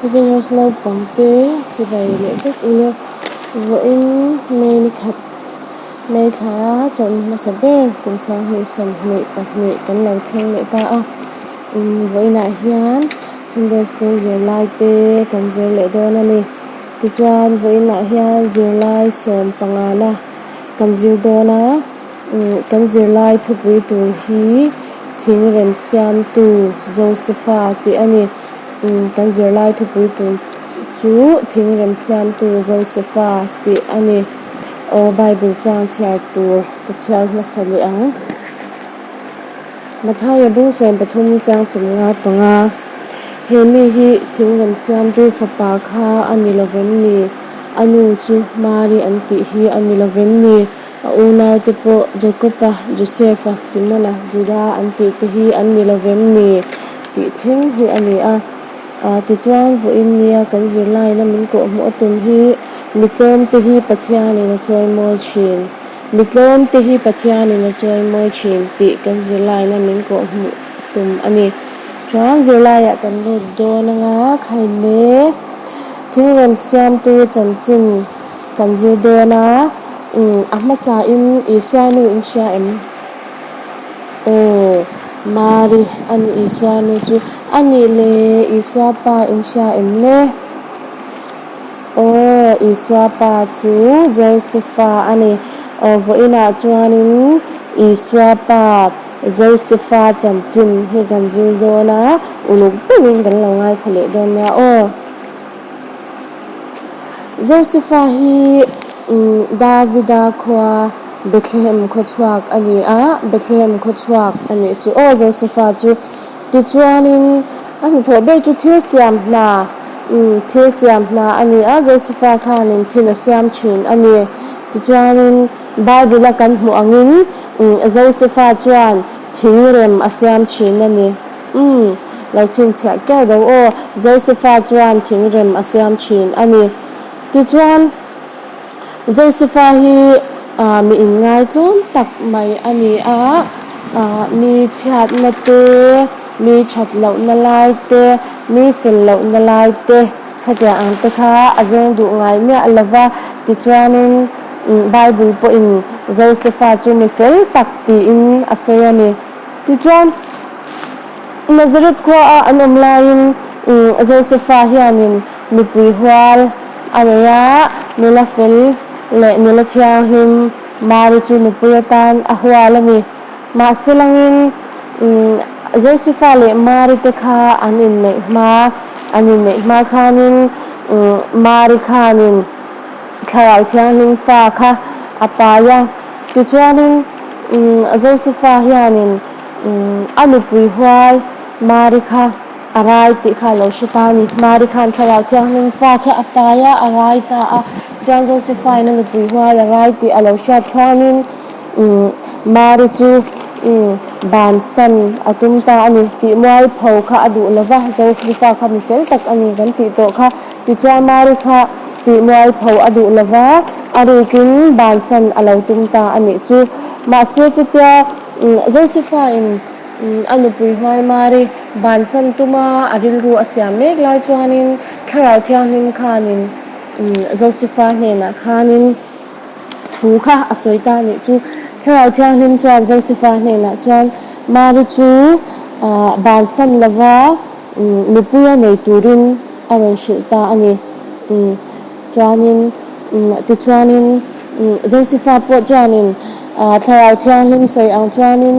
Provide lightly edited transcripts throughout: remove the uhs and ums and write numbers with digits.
Heavy House naupang te chibai leh vek ila vawiin May ni khat May thla chawlhni hmasa ber kum 2022 kan lo thleng leh ta a vawiinah hian Sunday School zirlai te kan zir leh dawn a ni tichuan vawiinah hian zirlai sawm pangana kan zir dawn a. Kan zirlai thupui tur hi thing remsiamtu Josefa tih a ni. Kan zirlai thupui tur chu thing remsiamtu Josefa tih a ni. Aw Bible chang chhiar tur ka chhiar hmasa leh ang. Mathaia bung 13 chang 55, He mi hi thing remsiamtu fapa kha a ni lovem ni? A nu chu Mari an tih hi a ni lovem ni? A unaute pawh Jakob-a, Joseph-a, Simon-a, Judah an tih te hi an ni lo vem ni? tih thleng hi a ni a. Tichuan, vawiin nia kan zirlaina min kawhhmuh a tum hi mi tlawmte hi Pathianin a chawimawi thin. Mi tlawmte hi Pathianin a chawimawi thin tih kan zirlaina min kawhhmuh tum a ni. Chuan zirlaiah kan lut dawn anga khaile thingrem siamtu chanchin Kan zir dawn a, umm a hmasa in Isua nu in hria em? Aw, Mari a ni Isua nu chu a nih le, Isua pa in hria em le? Aw, Isua pa chu Josefa a ni. Aw, vawiinah chuanin Isua pa Josefa chanchin hi kan zir dawn a, uluk deuhin kan lo ngaithla leh dawn nia aw. Josefa hi Davida khua Bethlehem khawchhuak a ni a, Bethlehem khawchhuak a nih chu aw Josefa chu. Tichuanin a hnathawh ber chu thil siam hna, thil siam hna a ni a, Josefa khanin thil a siam thin a ni. Tichuanin Bible a kan hmuh angin Josefa chuan thingrem a siam thin a ni. Umm, lo chhinchhiah keuh do aw, Josefa chuan thingrem a siam thin a ni. Tichuan, Josefa hi mi inngaitlawm tak mai a ni a, mi chhiatna te, mi that lohna lai te, mi fel lohna lai te khatiang ang te kha a zawng duh ngai miah lo va. Tichuanin, Bible pawhin Josefa chu mi fel tak tiin a sawi a ni. Tichuan, Nazareth khuaah an awm laiin Josefa hianin nupui hual a nei a, nula fel leh nula thianghlim Mari chu nupui atan a hual a ni. Mahse langin Josefa leh Mari te kha an inneih hma, an inneih hma khanin Mari khanin Thlarau Thianghlim fa kha a pai a. Tichuanin Josefa hianin a nupui hual Mari kha a rai tih kha a lo hre ta a ni. Mari khan Thlarau Thianghlim fa kha a pai a, a rai ta a. Chuan Josefa-in a nupui hual a rai tih a lo hriat khanin Mari chu bansan a tum ta a ni. Tih mualpho kha a duh lo va, Josefa kha mi fel tak a ni kan tih tawh kha. Tichuan Mari kha tih mualpho a duh lo va, a rukin bansan a lo tum ta a nih chu. Mahse chutia Josefa-in a nupui hmai Mari bansan tuma a rilru a siam mek lai chuanin Thlarau Thianghlim khanin Josefa hnenah khanin thu kha a sawi ta a nih chu. Thlarau Thianghlim chuan Josefa hnenah chuan Mari chu bansan lo va, Nupuia nei turin a rawn hrilh ta a ni. Chuanin, tichuanin Josefa pawh chuanin Thlarau Thianghlim sawi ang chuanin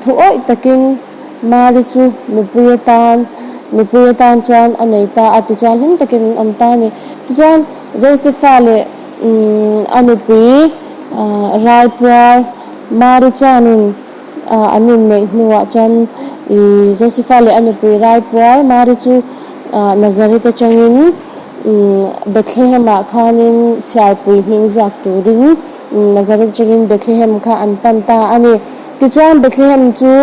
thu awih takin Mari chu nupui atan, nupui atan chuan a nei ta a, tichuan hlim takin an awm ta a ni. Tichuan Josefa leh a nupui Raipuar Mari chuanin, An inneih hnuah chuan Josefa leh a nupui Raipuar Mari chu Nazareth atangin Bethlehem-ah khanin chhiarpui hming ziak turin Nazareth atangin Bethlehem kha an pan ta a ni. Tichuan Bethlehem chu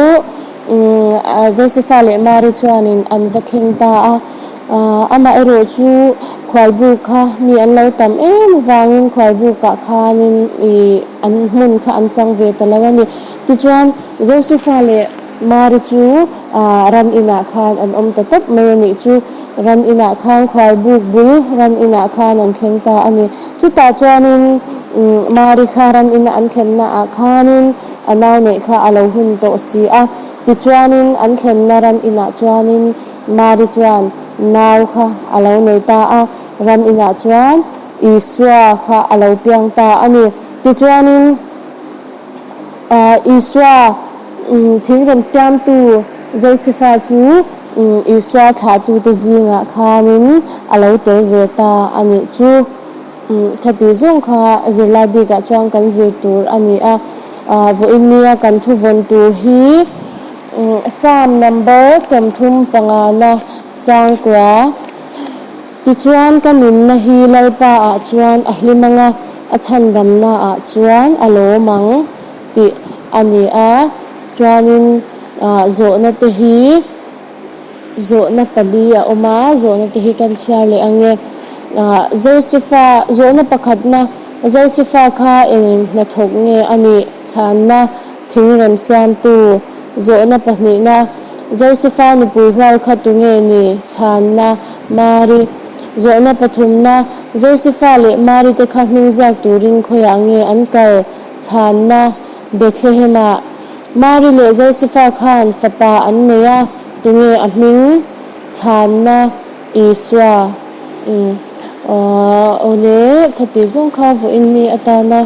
Josefa leh Mari chuanin an va thleng ta a. Amaherawh chu khuaibuk kha mi an lo tam em avangin khuaibukah khanin ih an hmun kha an chang ve ta lo a ni. Tichuan Josefa leh Mari chu ram inah khan an awm ta tawp mai a nih chu. Ran inah khan khuai buk bul ran inah khan an thleng ta a ni. Chutah chuanin Mari kha ran ina an thlenna ah khanin a nau neih kha a lo hun tawh si a. Tichuanin an thlenna ran inah chuanin Mari chuan nau kha a lo nei ta a, ran inah chuan Isua kha a lo piang ta a ni. Tichuanin Isua thingrem siamtu Josefa chu Isua thlahtute zingah khanin a lo tel ve ta a nih chu. Khati zawng kha zirlai bikah chuan kan zir tur a ni a. Vawiin nia kan thuvawn tur hi Psalm number 35 na changkua. Tichuan ka nunna hi Lalpa ah chuan a hlim ang a, a chhandamna ah chuan a lawm ang tih a ni a. Chuanin zawhna te hi zawhna pali a awm a, zawhna te hi kan chhiar leh ang e. Josefa, zawhna pakhatna, Josefa kha eng hnathawk nge a nih? Chhanna, Thingrem siamtu. Zawhna pahnihna, Josefa nupui hual kha tunge ni? Chhanna, Mari. Zawhna pathumna, Josefa leh Mari te kha hming ziak turin khawiah nge an kal? Chhanna, Bethlehem-ah. Mari leh Josefa khan fapa an nei a, tunge a hming? Chhanna, Isua. Umm. Awle, khati zawng kha vawiin ni atana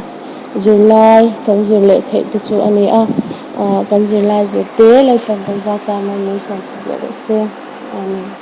zirlai kan zir leh theih te chu a ni a. Kan zirlai zirte Lalpan kan zat ta mai mai sawm sak leh rawh se. Amen.